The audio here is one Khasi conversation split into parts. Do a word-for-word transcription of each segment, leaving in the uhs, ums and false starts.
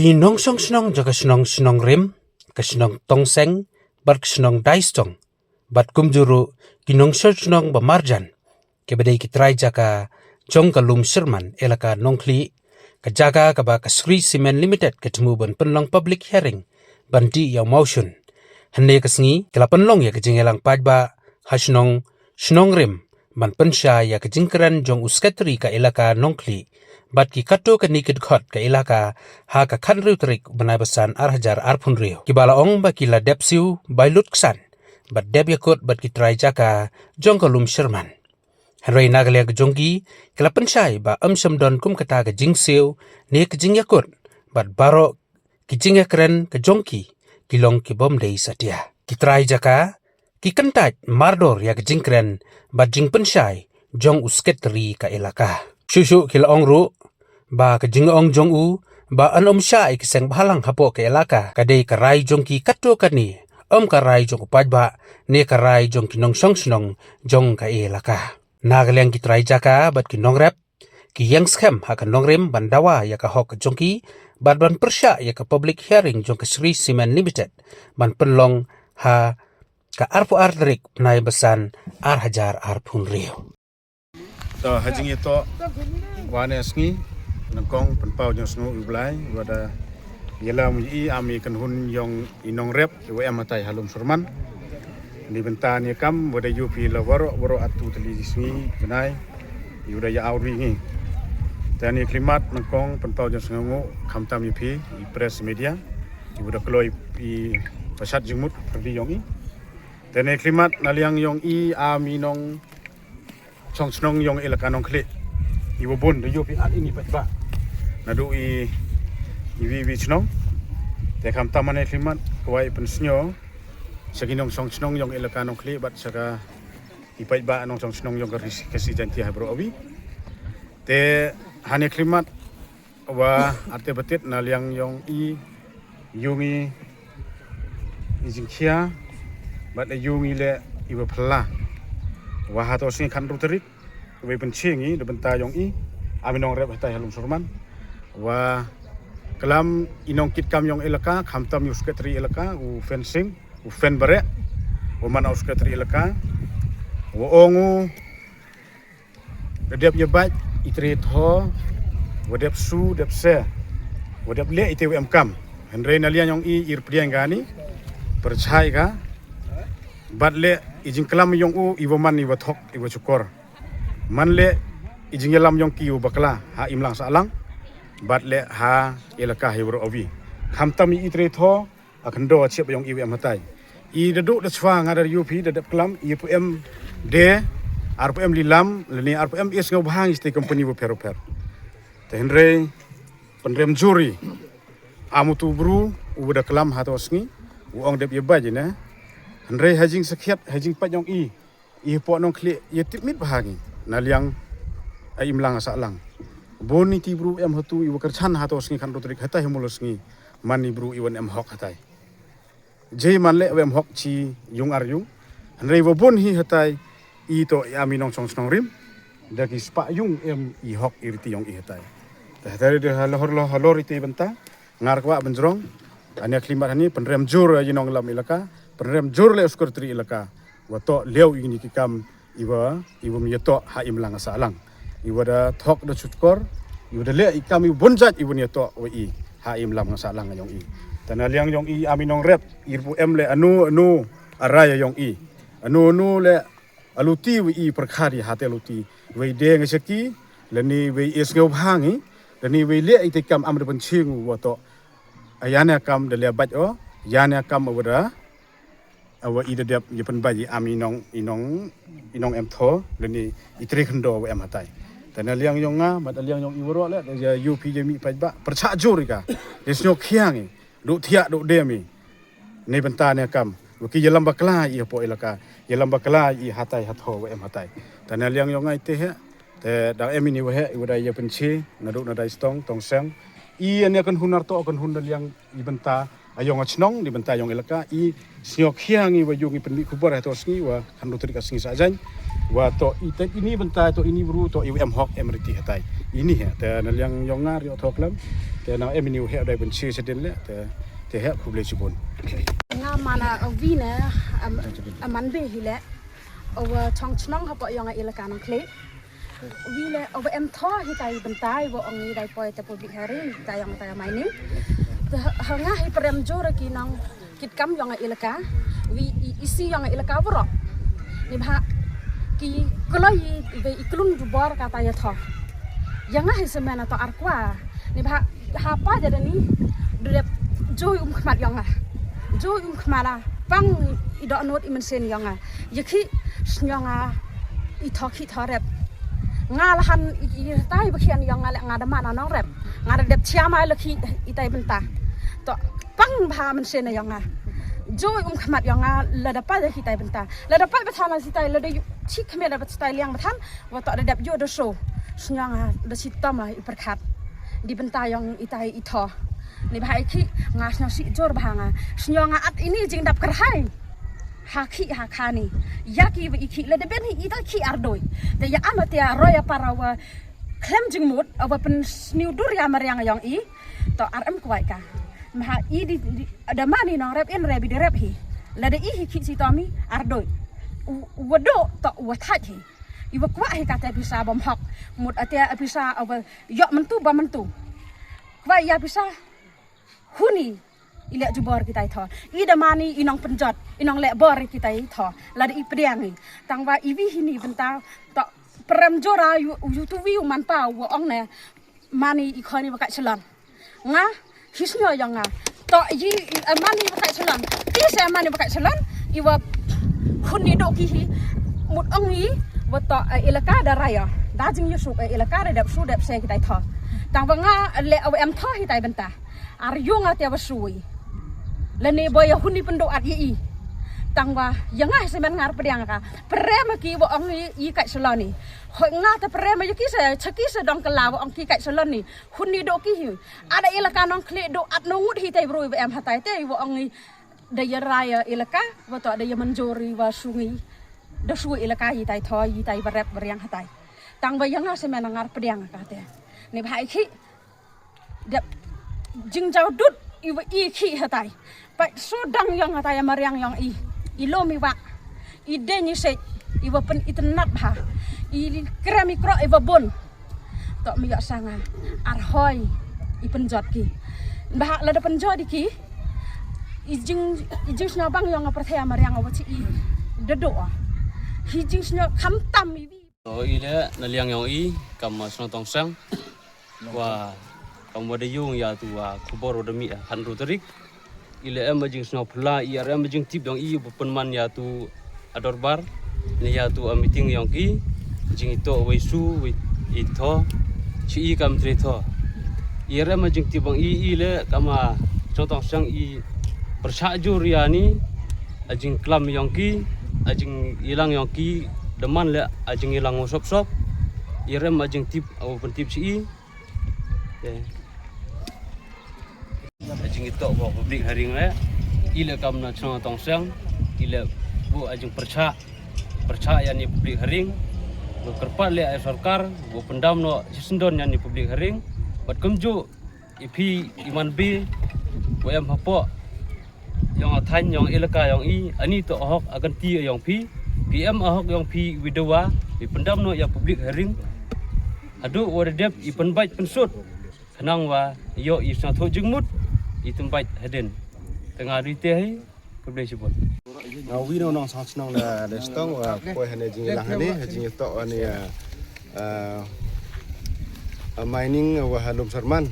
Ki nongshong shnong jong ka shnong Shnongrim, ka shnong Tongseng, bad ka shnong Daistong, bad kumjuh ruh ki nongshong shnong ba marjan, kiba dei ki trai jaka jong ka Lumshyrman, elaka Nongkhlieh, ka jaka kaba ka Shree Cement Limited ka thmu ban pynlong public hearing ban dih ïa u mawshun. Hynne ka sngi ki la pynlong ïa ka jingïalang paidbah ha shnong Shnongrim ban pynshai ïa ka jingkren jong u sekretari ka elaka Nongkhlieh bad ki katto katne ki dkhot ka elaka ha ka khathynriew tarik bnai ba san ar hajar arphew hynriew, kiba la ong ba ki la dep siew bai lut ksan bad dep ïakut bad ki trai jaka jong ka Lumshyrman. Hynrei na ka liang ka jong ki, ki la pynshai ba ym shym don kum kata ka jingsiew ne ka jingïakut, bad baroh ki jingïakren ka jong ki ki long ki bym dei satia. Ki trai jaka ki kyntait mardor ïa ka jingkren bad jingpynshai jong u sekretari ka elaka. Shuh shuh ki la ong ruh ba ka jingong jong u ba yn ym shah ïa ki seng bhalang hapoh ka elaka, ka dei ka rai jong ki katto katne, ym ka rai jong u paidbah ne ka rai jong ki nongshong shnong jong ka elaka. Na ka liang ki trai jaka bad ki nongrep, ki ïeng skhem ha ka Nongrim ban dawa ïa ka hok ka jong ki bad ban pyrshah ïa ka public hearing jong ka Shree Cement Limited ban pynlong ha ka arphew ar tarik bnai ba san ar hajar arphew hynriew. To ha jingïatoh wa ne sngi, nyngkong pynpaw jong sngew U Blai wa da ïalam ïa i, am i kynhun jong i nongrep, i wa em hatai ha Lumshyrman. Ni bynta ni kam wa da ïuh phi la waroh waroh atu tylli sngi bnai, i wa da ïa awri ngi. Te ni khlimat nyngkong pynpaw jong sngew, khamtam ïa phi i press media, i wa da kloi i pasat jingmut pyrdi jong i. Te ni khlimat na liang jong i, am i nong shong shnong jong elaka Nongkhlieh, i wa bun da ïuh phi at ini pat ba naduh i, i wi wi shnong. Te khamtam ha ni khlimat kwai pynsngew sha ki nongshong shnong jong elaka Nongkhlieh bad sha ka i pat ba nongshong shnong jong ka Khasi, Khasi Jaintia ha baroh awi. Te ha ni khlimat wa arte batit na liang jong i, ïung i, i jingkhia bad la ïung i le i wa phylla. Wa hato sngi khathynriew tarik wa i pynshing i da bynta jong i, am i nongrep hatai ha Lumshyrman. Wa klam i nongkitkam jong elaka, khamtam ïa u sekretari elaka, u Fensing, u Fen Bareh, wa man u sekretari elaka, wa ong u da dep ïa bait i tre tho, wa dep su dep se, wa dep leh i te wa em kam. Hynrei na liang jong i, i rpdiang kani pyrchai ka bad leh i jingklam jong u i wa man i wa thok i wa chukor. Man leh i jingïalam jong ki wa bakla ha imlang sahlang bad leh ha elaka hi wa roh awi. Khamtam i tre tho, a khyndaw a chip jong i wa em hatai. I da duh da chwa nga da ïuh phi da dep klam i pu em de, ar pu em lilam lane ar pu em i sngew bha ngi sti company wa pher wa pher. Te hynrei pynrem jur i, am utu bru u wa da klam hato sngi u ong dep ïa bait i ne. Hynrei ha jingsakhiat ha jingpait jong i, i hapoh Nongkhlieh ïa tip mit bha ngi na liang a imlang a sahlang. Bun i ti bru em hatu i wa kyrchan hato sngi khathynriew tarik hatai ha mula sngi, man i bru i wan em hok hatai. Jei man leh wa em hok chi ïung ar ïung. Hynrei wa bun hi hatai i to i am i nongshong shnong rim da ki spah ïung em i hok i riti jong i hatai. Te hatai de halor halor i te bynta ngar kwah ban jrong. Ania khlimat hani pynrem jur ïa i nonglam elaka, pynrem jur leh u sekretari elaka. Wa to leh i ni ki kam i wa, i wa mi ïa to ha imlang sahlang. I wa da thok da chutkor, i wa da leh i kam i bun jait i wa ni ïa to wa i ha imlang sahlang jong i. Te na liang jong i am i nongrep, i pu em leh anu anu a rai jong i. Anu anu leh a luti wa i pyrkhat i hate luti. Wei de ngi seki, lani wei i sngew bha ngi, lani wei leh i te kam am da pynching wa to. A ïa ne kam da leh bait o, ïa ne kam wa da a wa i da dep ïa pynbait i am i nong, i nong, i nong em tho lane i tre khyndaw wa em hatai. Te na liang jong nga bad na liang jong i waroh leh da ïa ïuh phi ïa mih paidbah pyrchah jur i ka. Da sngew khiang i, duh thiah duh dem i. Ni bynta ne kam wa ki ïalam bakla i hapoh elaka, ïalam bakla i hatai hatho wa em hatai. Te na liang jong nga i te heh. Te da em ini wa heh i wa da ïa pynche naduh na Daistong, Tongseng. I ania kynhun arto kynhun da liang i bynta a ïong a chnong, i bynta ïong elaka, i sngew khiang i wa ïung i pynmih khubor hato sngi wa khathynriew tarik ka sngi Saitjaiñ. Wa to ita ini bynta to ini bru to iwa em hok em riti hatai. Ini ha te na liang yong nga ri o thok lam. Te na em ini he dai bun si sedin le te te he khublei chibun. Nga mana vine aman be hile. Awa chong chnong hapo yong a ilaka nang kle. Vile awa em tho hitai bynta iwa ong i dai poi te public hearing ta yong ta mai ni. Te ha nga hi prem jor ki nang kit kam yong a ilaka. Wi i isi yong a ilaka wro. Ni bha ki kloi i ve i klun jubor kata ya tho. Yang a hi semena to arkwa. Ni bha hapa jada ni dep joi um khmat yong a. Joi um khmat a pang i do not i men sen yong a. Yaki snyong a i tho ki tho rep. Nga lahan i tai ba khian yong a le nga da mana nong rep. Nga da dep chiama le ki i tai bynta. To pang bha men sen yong a. Joi um khmat yong a la da pa le ki tai bynta. La da pa ba thana si tai la da chi khmet da ba si tai liang ba than. Wa to da dep jo da so. Snyong a da si tama i perkhat. Di bynta yong i tai i tho. Ni bha i ki nga snyong si jor bha nga. Snyong a at ini jing dap kerhai. Ha ki ha kani. Ya ki wa i ki la da ben hi i tai ki ardoi. Te ya ama te a roya para wa klem jingmut awa pen sniu dur ya mariang yong i. To ar em kwai ka. Maha i di da mani nong rep in rep i di rep hi. La da i hi ki si to mi ardoi. Wa do to wa thaj hi. Iwa kwah hi kata pisa bom hok. Mut ate pisa awa yok mentu ba mentu. Kwah ya pisa huni. I leh jubor kitai tho. I da mani i nong penjot i nong leh bor kitai tho. Lada i pdiang i tangwa i wi hini bynta to prem jora yu tu wi u man pa wa ong ne mani i khoni wa kai chalon. Nga hi snyo yong nga to i mani wa kai chalon. Ti se mani wa kai chalon. I wa huni do ki hi mut ong i wa to ilaka da raya da jing yusuk ilaka da dep su dep se kitai tho. Tangwa nga leh awa em tho hitai bynta. Ar yung ate wa sui. Lane boy ya huni pendu at ye i. Tangwa ya nga semen ngar pediang ka prem ki wa ong i kai saloni. Hoi nga te prem ya ki se chaki se dong kala wa ong ki kai saloni. Huni do ki hi. Ada ilaka nong kli do at nongut hi tai bru wa em hatai te wa ong i. Da ya raya ilaka wa to da ya manjori wa sungi. Da sui ilaka hi tai tho hi tai wa rep wa riang hatai. Tangwa ya nga semen ngar pediang ka te. Ni bha i ki dep jingjaw dut i wa i ki hatai. Pat so dang yong hatai mariang yong i. I lom i wa i deng i sej i wa pen i tenat bha. I krem i krok i wa bun. Tok mi yok sanga ar hoi i penjot ki. Bha lada penjot i ki i jing i jing sna bang yong a perthai mariang a wa chi i dedo a. Hi jing sna kham tam i wi. To i le na liang yong i kam sna tong sang. Wa kam wa da yung ya tu wa khubor wa da mi han ru tarik. I le em a jing sna phla i ar em a jing tip dong i bu pen man ya tu a dorbar. Ni ya tu a meeting yong ki jing i to wa i su wa i tho. Chi i kam tre tho. I ar em a jing tip bang i i le kam a sna tong sang i persah jur ya ni. A jing klam yong ki a jing ilang yong ki deman le a jing ilang sop sop. I rem a jing tip a pen tip si i. A jing i tok ba public hearing le i le kam na chong tong seng i le bu a jing percha percha ya ni public hearing. Bu kerpat le a sorkar bu pendam no sendon ya ni public hearing. Bat kemju i phi i man bi wa em hapoh yong a thain yong elaka yong i ani to ahok aganti yong phi. Phi em ahok yong phi widowa i pendam no ya public hearing. Hadu wa dep i penbait pensut khnang wa yo i sna tho jingmut i tembait hadin. Tengah rite hai. Public sibun. Nga wi no nong sang snong da da stong wa poi hane jing ilang hane jing tok hane a mining wa halum serman.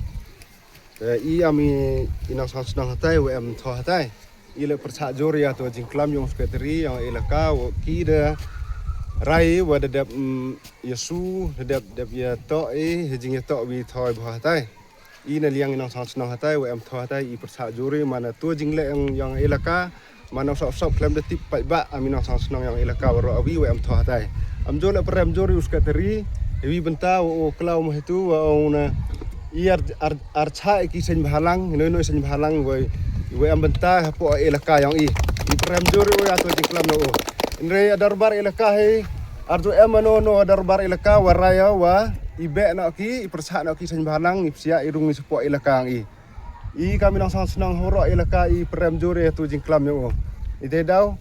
I am i nong sang snong hatai wa em tho hatai. I le persa jor ya to jing klam yong secretary yong elaka wa ki da rai wa da dep yesu da dep dep ya to i jing ya to wi thoi bha hatai. I na liang i nong sang snong hatai wa em tho hatai i persa jor i mana to jing le yong elaka. Mana sop sop klem da tip pai ba am i nong sang snong yong elaka wa ro awi wa em tho hatai. Am jor le perem jor i u secretary. Wi benta wa o klau ma hitu wa o na i ar ar ar cha ki sen bhalang no no sen bhalang wa wa em benta hapo elaka yong i. I perem jor i wa ya to jing klam no o. Inre a darbar elaka hai. Arju em mano no dorbar elaka wa raya wa i beh na ki, i pyrsa na ki seng balang, i psiah i rung i support elaka ang i. I kami nang sang senang horok elaka i prem jure tu jingklam yo. I te dau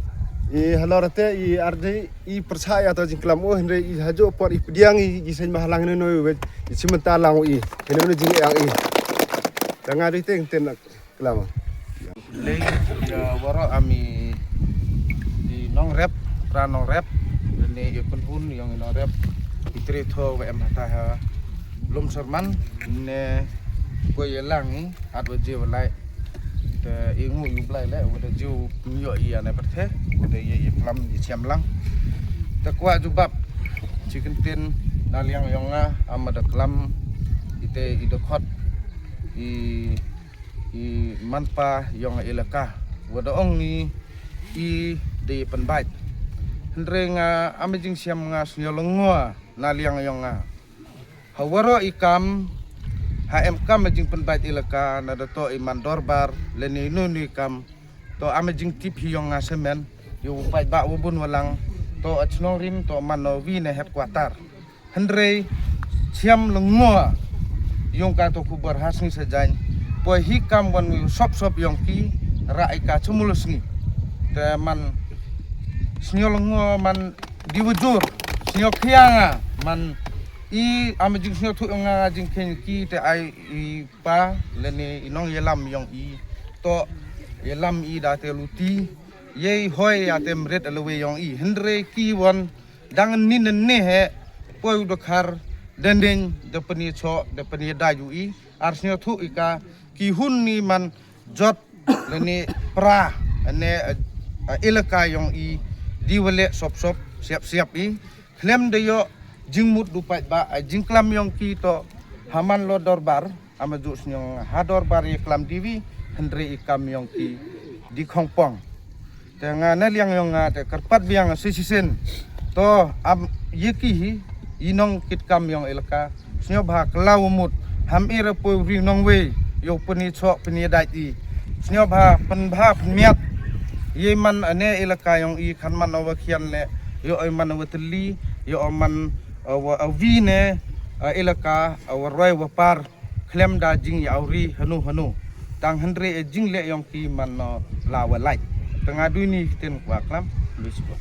i halor te i arji i pyrsa ya tu jingklam o, hynre i hajo por i pdiang i, i seng balang no no i wet i simenta lang i. Hynre no jing ang i. Tanga di teng ten Klam. Lei ya waro ami i nongrep, pra nongrep, ne ya penhun yang i nongrep, i tre tho wa em hata ha lum serman, ne ko ya lang i, at wa je wa lai. Te i ngu yu blai le, wa da ju nyo i ane perthe, wa da ye i plam i siam lang. Te kwa jubab, chicken tin, na liang yong nga, ama da klam, ite i da khot, i i manpa yong elaka. Wa da ong i, i de penbait. Hynre nga ama jingsiam nga snyo lengwa na liang yong nga. Ha waro i kam, ha em kam a jingpenbait elaka, na da to i man dorbar, le ni nu ni kam, to ama jingtip hi yong nga semen, yo bait ba wa bun walang, to a chnong rim, to man no wi ne headquarter. Hynrei, chiam lengwa yong ka to kubar ha sngi sa jain. Poi hi kam wan wi sop sop yong ki ra i ka chumul sngi. Te man snyo lengwa man di wujur snyo khianga man i ama jing snyo thu yong nga jing khen ki te ai i pa leni i nong yelam yong i to yelam i da te luti ye hoi ya te mret alwe yong i hynrei ki wan dang ni ne ne he poi u dokhar dendeng de peni cho de peni da yu i ar snyo thu i ka ki hun ni man jot le ni pra ne elaka yong i di wale sop sop siap siap i klem de yo jingmut du pait ba jingklam yong ki to haman lo dorbar ama ju snyong ha dorbar i klam diwi hynre i kam yong ki di khongpong. Te nga na liang yong nga te kyrpat biang si si sin. To am ye ki hi i nong kit kam yong elaka. Snyo bha klau mut ham ira poi ri nong wei yo peni chok peni dai i. Snyo bha pen bha pen miat. Ye man ane elaka yong i khan man awa khian le yo ai man awa teli yo man awa awi ne elaka awa roi wa par. Klem da jing ya ri hanu hanu tang hynre e jing le yong ki man no la wa lai. Tanga dui ni tin kwa klam luis ko.